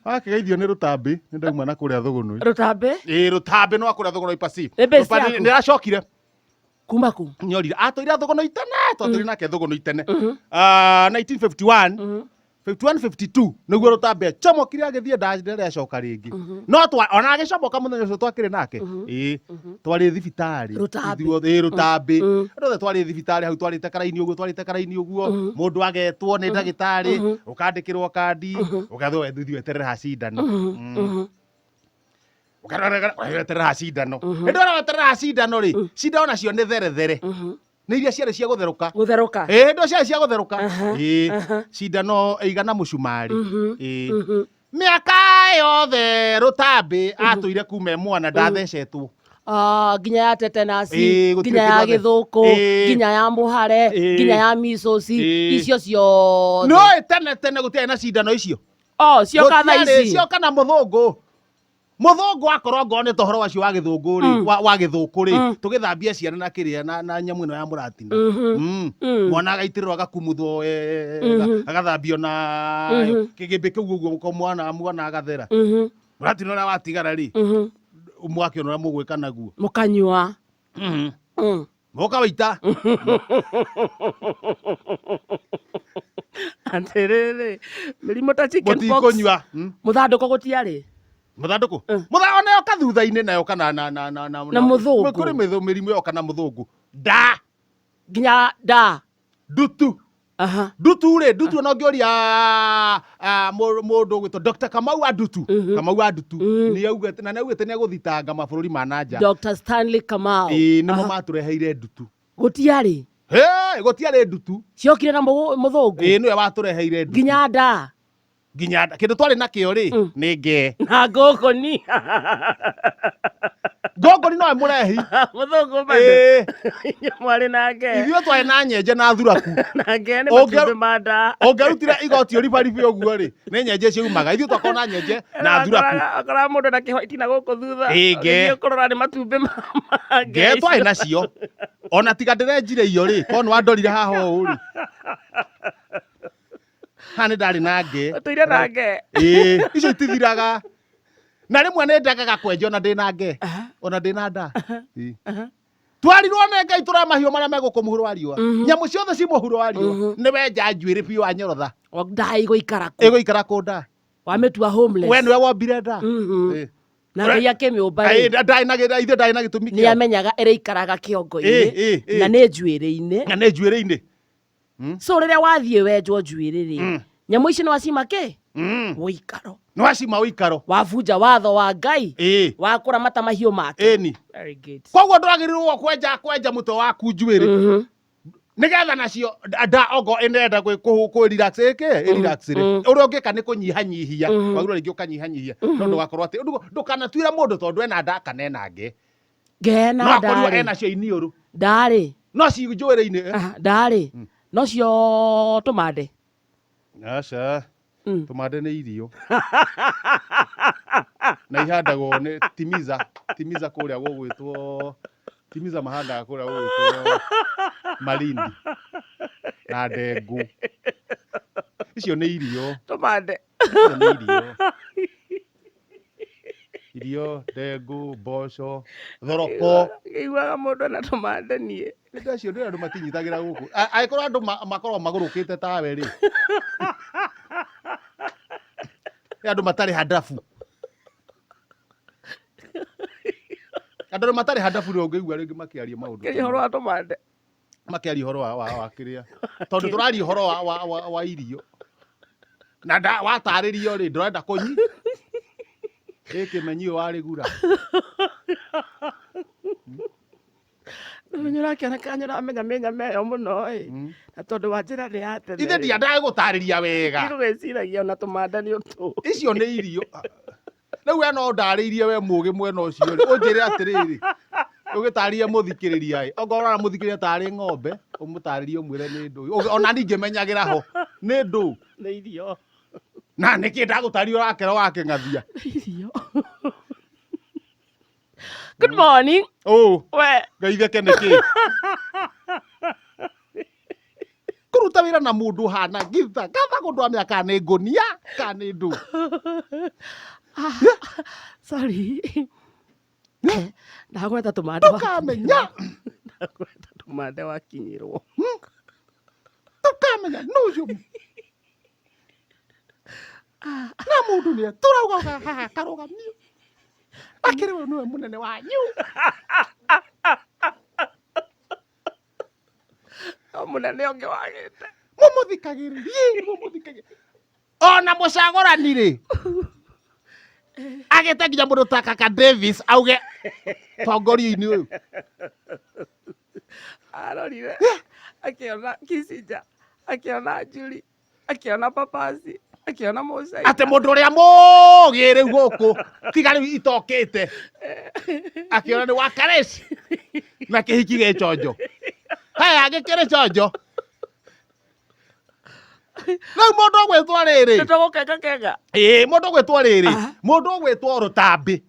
Wakĩgeithio nĩ rũtambi, nĩ ndauma na kũrĩa thũgũnũi. Rũtambi? Ĩĩ, rũtambi nĩ wa kũrĩa thũgũnũi pasi. Nĩ base yaku? Nĩ aracokire. Kuma kũ? Nĩorire. Atũire thũgũnũi tene, twatũire nake thũgũnũi tene. Ah, 1951. 51 52 nĩguo rũtambi acomokire agĩthiĩ ndarĩ acoka rĩngĩ. No twa ona agĩcomoka mũthenya ũcio twakĩrĩ nake. Ĩĩ. Twarĩ thibitarĩ. Rũtambi. Ithuothe, ĩĩ, rũtambi. Andũ othe twarĩ thibitarĩ hau twarĩte karaini ũguo twarĩte karaini ũguo. Mũndũ agetwo nĩ ndagĩtarĩ, ũkandĩkĩrwo kandi, ũgathwo wethuthi weterere ha cindano. Weterera ha cindano. Hĩndĩ ĩrĩa weterera ha cindano rĩ, cindano nacio nĩ therethere. Nĩ iria ciarĩ cia gũtherũka. Gũtherũka. Ĩĩ, hĩndĩ ĩyo ciarĩ cia gũtherũka. Ĩĩ, cindano ĩigana mũcumarĩ. Ĩĩ. Mĩaka yothe rũtambĩ atũire kuma e mwana ndathecetwo. Ah, nginya ya tetenasi, Ĩĩ, gũtirĩ nginya ya kĩndũ athe- gĩthũkũ, Ĩĩ. nginya ya mũhare, Ĩĩ. nginya ya measles, Ĩĩ. icio ciothe. No tene tene gũtiarĩ na cindano icio. Oh, cioka thaa Gũtiarĩ, ici. cioka na mũthũngũ. Mũthũngũ akorwo ngorwo nĩ ta ũhoro wacio wa gĩthũngũ rĩ, wa gĩthũkũ rĩ, tũgĩthambia ciana na kĩrĩa na nyamũ ĩno ya mũratina. Mwana agaitĩrĩrwo agakumuthwo wega, agathambio na kĩgĩmbĩ kĩu ũguo ko mwana agathera. Mũratina ũrĩa watigara rĩ, mwakĩona ũrĩa mũgwĩka naguo. Mũkanyua. Mũkawaita. Atĩrĩrĩ, mĩrimũ ta chicken pox. Mũtikũnyua. Mũthandũkũ gũtiarĩ. Mũthandũkũ. Mũthandũkũ ona yoka thutha-inĩ na yoka na na na na na Na mũthũngũ. Kũrĩ mĩrimũ yoka na mũthũngũ. Nda. Nginya nda. Ndutu. Ndutu rĩ, ndutu ona ũngĩũria, mũndũ ũgwĩtwo Dr. Kamau wa Ndutu. Kamau wa Ndutu. Nĩ augĩte, na nĩ augĩte nĩ egũthitanga mabũrũri ma na nja. Dr. Stanley Kamau. Ĩĩ, nĩmo matũreheire ndutu. Gũtiarĩ. Hĩ, gũtiarĩ ndutu. Ciokire na mũthũngũ. Ĩĩ, nĩwe watũreheire ndutu. Nginya nda. Nginya nda. Kĩndũ twarĩ nakĩo rĩ, nĩ ngee. Na ngũngũni. Ngũngũni nowe mũrehi. Mũthũngũ bado. Ĩĩ. Inyuĩ mwarĩ na ngee. Ithuĩ twarĩ na nyenje na thuraku. Na ngee nĩ matumbĩ ma nda. Ũngĩarutire igoti ũribaribe ũguo rĩ, nĩ nyenje ciaumaga. Ithuĩ twakoragwo na nyenje na thuraku. Akoraga mũndũ na kĩhwaiti na gũkũ thutha. Ĩĩ, ngee. Ũgĩthiĩ kũrora nĩ matumbĩ ma ngee. Ngee twarĩ nacio. Ona tiga ndĩrenjire iyo rĩ, korwo nĩ wandorire haha ũũ rĩ. Haha nĩ ndarĩ na ngee. Ũtũire na ngee. Ĩĩ, icio itithiraga. Na rĩmwe nĩ ndagaga kwenja ona ndĩna ngee. Ona ndĩna nda. Ĩĩ. Twarirwo nĩ Ngai tũrore mahiũ marĩa me gũkũ mũhuro wa riũa. Nyamũ ciothe ci mũhuro wa riũa. Nĩ wenja njuĩrĩ biũ wanyorotha. O nda ĩgũikara kũ? Ĩgũikara kũ nda? Wamĩtua homeless. We nĩwe wombire nda. Ĩĩ. Na Ngai akĩmĩũmba rĩ. Ĩĩ, ndarĩ na ithe ndarĩ na gĩtũmi Nĩ kĩao. amenyaga ĩrĩikaraga kĩongo-inĩ. Ĩĩ, ĩĩ, ĩĩ. Na nĩ njuĩrĩ-inĩ. Na nĩ njuĩrĩ-inĩ. So rĩrĩa wathiĩ wenjwo njuĩrĩ rĩ, nyamũ ici nĩ wacima kĩ? Ũikaro. Nĩ wacima ũikaro. Wabunja watho wa Ngai. Ĩĩ. Wa kũramata mahiũ make. Ĩni. Very good. Koguo ndwagĩrĩirwo kwenja mũtwe waku njuĩrĩ. Nĩgetha nacio nda ongo ĩnenda kwĩ relax ĩkĩ? Ĩ relax rĩ. Ũrĩa ũngĩka nĩ kũnyihanyihia. Wagĩrĩirwo rĩngĩ ũkanyihanyihia. No ndũgakorwo atĩ, ndũkanatuĩre mũndũ tondũ ena nda kana ena ngee. Ngee na No akorirwo ndarĩ. ena cio iniũrũ. Ndarĩ. No ci njuĩrĩ-inĩ, eh? Aha, ndarĩ. No cio tũmande. Aca. Tũmande nĩ irio. Na ihandagwo nĩ timiza, timiza kũrĩa gũgwĩtwo, timiza mahandaga kũrĩa gũgwĩtwo Malindi na ndengũ. Icio nĩ irio. Tũmande. Icio nĩ irio. Irio, ndengũ, mboco, thoroko. Ngĩiguaga mũndũ ena tũmande niĩ. Nĩ acio ndĩrĩ andũ matinyitagĩra gũkũ. Angĩkorwo andũ makoragwo magũrũkĩte tawe rĩ. Nĩ andũ matarĩ handabu. Andũ arĩa matarĩ handabu nĩ ũngĩigua rĩngĩ makĩaria maũndũ. Kĩria ũhoro wa tũmande. Makĩaria ũhoro wa kĩrĩa. Tondũ tũraria ũhoro wa irio. Na watarĩrio rĩ, ndũrenda kũnyi. Ĩ kĩmenyi ũyũ warĩgura. Ũmenyo ũrakĩona kanya ũramenya mĩnyama ĩyo mũno ĩ. Na tondũ wa njĩra nĩ ya tene. Ithe ndiendaga gũtarĩria wega. Igũgĩciragia ona tũmanda nĩ ũtũ. Icio nĩ irio. Rĩu we no ndarĩirie we mũgĩ mwena ũcio rĩ, ũnjĩre atĩrĩrĩ, ũgĩtarĩrie mũthikĩrĩria ĩ, ongorwo ũramũthikĩrĩria tarĩ ng'ombe, ũmũtarĩrie ũmwĩre nĩ ndũ. Ona niĩ ngĩmenyagĩra ho, nĩ ndũ. Nĩ irio. Na nĩkĩ ndagũtarĩria ũrakera wakĩng'athia? Nĩ irio. Good morning. Oh. We. Ngai theke nĩkĩ? Kũruta wĩra na mũndũ hana githa gatha kũndũ amenya kana nĩ ngũnia kana nĩ ndũ. Sorry. Ndagweta tũmande Ndũkamenya. Ndagweta tũmande wakinyĩrwo. Ndũkamenya nũ ũcio na mũndũ nĩ tũraugaga haha karũgamio akĩrĩ we nĩwe mũnene wanyu. No mũnene ũngĩ wagĩte. Mũmũthikagĩrĩrie, mũmũthikagĩrĩrie. Ona mũcagũrani rĩ agĩte nginya mũndũ ta Kaka Davis auge tongoria-inĩ ũyũ. Arorire akĩona Kissinger, akĩona Njuri, akĩona Papasi, akĩona Mũcaina. Atĩ mũndũ ũrĩa mũgĩ rĩu gũkũ tiga rĩu itokĩte akĩona nĩ wa Kareci na kĩhiki gĩchonjo. Haya gĩkĩrĩ chonjo. Rĩu mũndũ ũgwĩtwo rĩrĩ. Nĩtũgũkenga kenga. Ĩĩ mũndũ ũgwĩtwo rĩrĩ. Mũndũ ũgwĩtwo Rũtambĩ.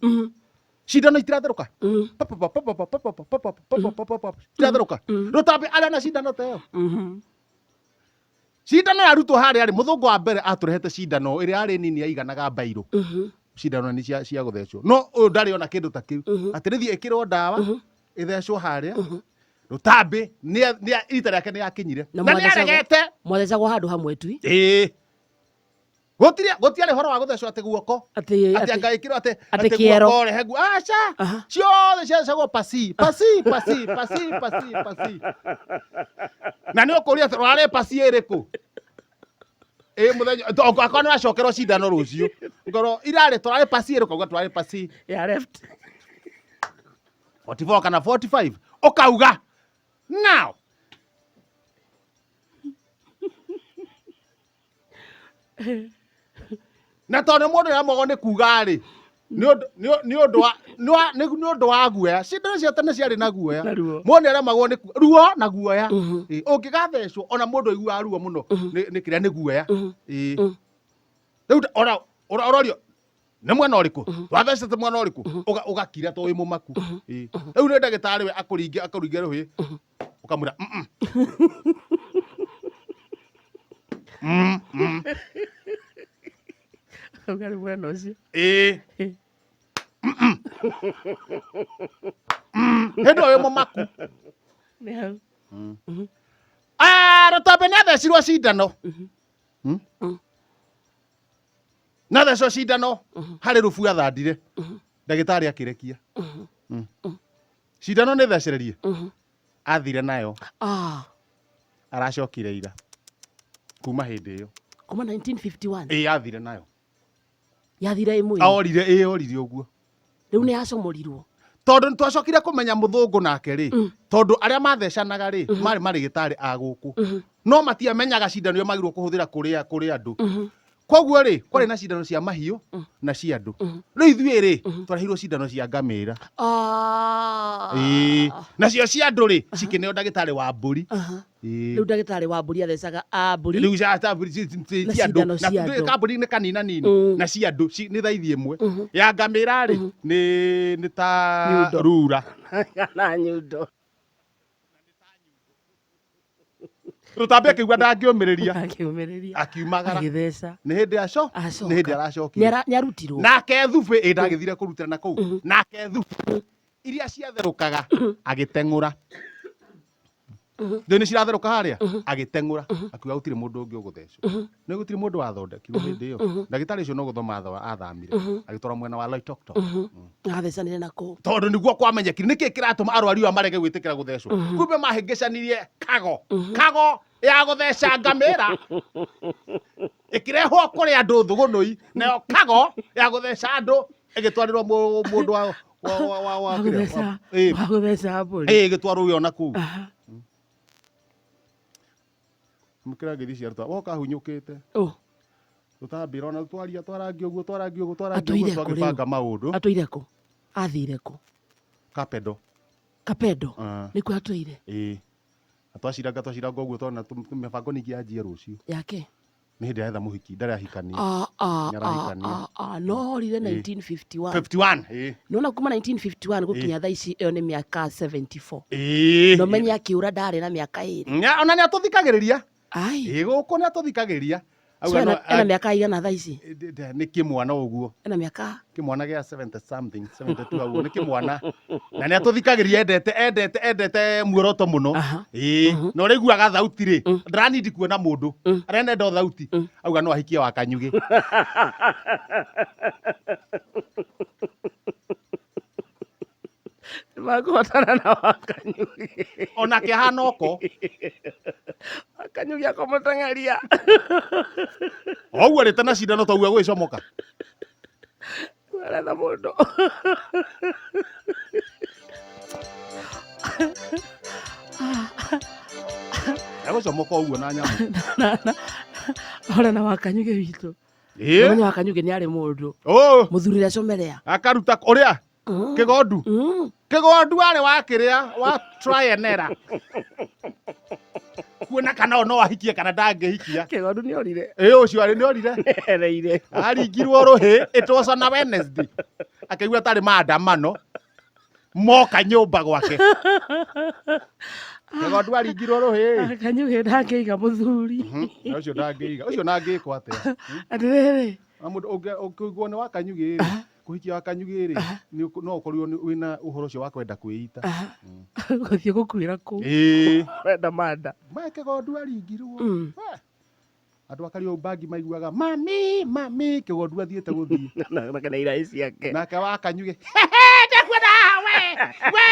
Cindano itiratherũka. Itiratherũka. Rũtambĩ arĩa na cindano ta ĩyo. Cindano yarutwo harĩa rĩ, mũthũngũ wa mbere atũrehete cindano ĩrĩa yarĩ nini yaiganaga mbairũ. Cindano nĩ cia gũthecwo. No ũyũ ndarĩ ona kĩndũ ta kĩu. Atĩ rĩthiĩ ĩkĩrwo ndawa, ĩthecwo harĩa. Rũtambĩ rita rĩake nĩ yakinyire. Na nĩ aregete. Mwathecagwo handũ hamwe tu. Ĩĩ. Gũtirĩ gũtiarĩ ũhoro wa gũthecwo atĩ guoko. Atĩ Atĩ anga ĩkĩrwo atĩ atĩ kĩero. guoko rehe guo. Aca. Ciothe ciathecagwo pasi, pasi, pasi, pasi, pasi, pasi. Na nĩ ũkũria atĩ ũrarĩ pasi ĩrĩkũ? Ĩ mũthenya akorwo nĩ wacokerwo cindano rũciũ. Ngorwo irarĩ tũrarĩ pasi ĩrĩkũ? Ũkauga tũrarĩ pasi ya left. 44 kana 45. Ũkauga now. Na tondũ mũndũ nĩaremagwo nĩ kuga rĩ, nĩ ũndũ wa guoya. Cindano cia tene ciarĩ na guoya. Na ruo. Mũndũ nĩaremagwo nĩ ruo na guoya. Ũngĩgathecwo ona mũndũ aiguaga ruo mũno nĩ kĩrĩa nĩ guoya. Rĩu ona ũrorio nĩ mwena ũrĩkũ? Wathecete mwena ũrĩkũ? Ũgakira tondũ wĩ mũmaku. Rĩu nĩ ndagĩtarĩ we akũringe akũringe rũhĩ ũkamwĩra Auga nĩ mwena ũcio. Ĩĩ. Hĩndĩ ĩyo wĩ mũmaku. Nĩ hau. Rũtambĩ nĩ athecirwo cindano. Na thecwo cindano harĩ rũbu athandire. Ndagĩtarĩ akĩrekia. Cindano nĩ thecererie. Athire nayo. Aracokire ira. Kuma hĩndĩ ĩyo. Kuma 1951. Ĩĩ athire nayo. Yathire ĩmwe. Orire, ĩĩ orire ũguo. Rĩu nĩ yacomorirwo. Tondũ nĩ twacokire kũmenya mũthũngũ nake rĩ, tondũ arĩa mathecanaga rĩ, marĩ marĩgĩtarĩ a gũkũ. No matiamenyaga cindano iria magĩrĩirwo kũhũthĩra kũrĩ andũ. Koguo rĩ, kwarĩ na cindano cia mahiũ na cia andũ. Rĩu ithuĩ rĩ, twareheirwo cindano cia ngamĩra. Ĩĩ. Nacio cia andũ rĩ, cikĩneo ndagĩtarĩ wa mbũri. Ĩĩ. Rĩu ndagĩtarĩ wa mbũri athecaga a mbũri. Rĩu cia mbũri Na cia andũ. cindano Na cia andũ. kambũri nĩ kanina nini. Na cia andũ nĩ thaithi ĩmwe. Ya ngamĩra rĩ, nĩ ta Nyundo. rura. Kana nyundo. Rũtambĩ akĩigua ndangĩũmĩrĩria. Akĩũmĩrĩria. Akiumagara. Agĩtheca. Nĩ hĩndĩ aco? Acoka. Nĩ hĩndĩ aracokire. Nĩarutirwo. Nake Thubĩ, ĩ ndagĩthire kũrutĩra na kũu. Nake Thubĩ, iria ciatherũkaga, agĩteng'ũra. Rĩu nĩ ciratherũka harĩa, agĩteng'ũra. Akiuga gũtirĩ mũndũ ũngĩ ũgũthecwo. Nĩ gũtirĩ mũndũ wathondekirwo hĩndĩ ĩyo. Ndagĩtarĩ ũcio no gũthoma athamire. Agĩtwarwo mwena wa Loitoktok. Athecanire na kũu. Tondũ nĩguo kwamenyekire nĩkĩ kĩratũma arwaru aya marege gwĩtĩkĩra gũthecwo. Kumbe mahĩngĩcanirie kago. Kago ya gũtheca ngamĩra. Ĩkĩrehwo kũrĩ andũ thũgũnũi, nayo kago ya gũtheca andũ ĩgĩtwarĩrwo mũndũ wa kĩrĩa, wa, ĩĩ. Wa gũtheca mbũri. Ĩĩ, ĩgĩtwarwo ũyũ ona kũu. Mũkĩra ngeithi cia rũta, woka hunyũkĩte. Tũtambĩra ona twaria twarangia ũguo, twarangia ũguo, twarangia ũguo, Atũire kũ rĩu? twagĩbanga maũndũ. Atũire kũ? Athire kũ? Kapedo. Kapedo? Nĩkuo atũire? Ĩĩ. Na twaciranga, twaciranga ũguo twana mĩbango ningĩ yanjie rũciũ. Yake? Nĩ hĩndĩ aretha mũhiki, ndarĩ ahikania. Nĩ arahikania. No orire Ĩĩ. 1951. 51, ĩĩ. Nĩwona kuma 1951 gũkinya thaa ici ĩyo nĩ mĩaka 74. Ĩĩ. Na ũmenye akĩũra ndarĩ na mĩaka ĩrĩ. Nya, ona nĩ atũthikagĩrĩria. Ai. Ĩĩ, gũkũ nĩ atũthikagĩrĩria. So Auga no ena mĩaka igana thaa ici? Nĩ kĩmwana ũguo. Ena mĩaka? Kĩmwana gĩa 70 something, 72 hau, nĩ kĩmwana na nĩ atũthikagĩria, endete endete endete muoroto mũno. Ĩĩ, na ũrĩiguaga thauti rĩ, ndĩranindi kuona mũndũ arenenda o thauti, auga no ahikie wa Kanyugĩ. Makũhotana na Wakanyugi? Onake ahana oko. Wakanyugi akũmũteng'eria. O ũguo arĩte na cindano toguo agwĩcomoka. Aretha mũndũ. Agũcomoka ũguo na nyamũ. Ore na Wakanyugi witũ. Ĩĩ. Mũmenya Wakanyugi nĩ arĩ mũndũ. Oh. Mũthuri ũrĩa acomerea. Akaruta ũrĩa kĩgondu. Kĩgondu arĩ wa kĩrĩa wa try and error. Kuona kana o no ahikie kana ndangĩhikia. Kĩgondu nĩ orire. Ĩĩ, ũcio arĩ nĩ orire. Ereire. Aringirwo rũhĩ, it was on a Wednesday. Akĩigua tarĩ maandamano moka nyũmba gwake. Kĩgondu aringirwo rũhĩ. Kanyugi ndangĩiga mũthuri. Ũcio ndangĩiga, ũcio ndangĩkwo atĩa. Atĩrĩrĩ. Na mũndũ ũngĩigua nĩ wa Kanyugĩ rĩ, kũhikia wa Kanyugĩ rĩ, no ũkorirwo wĩna ũhoro ũcio wa kwenda kwĩita. Gũthiĩ gũkuĩra kũu. Ĩĩ. Wenda manda. Ma kĩgondu aringirwo. We, andũ a Kariobangi maiguaga mami mami, kĩgondu athiĩte gũthiĩ. Na iraĩ ciake. Nake wa Kanyugĩ, ndakuona haha we we.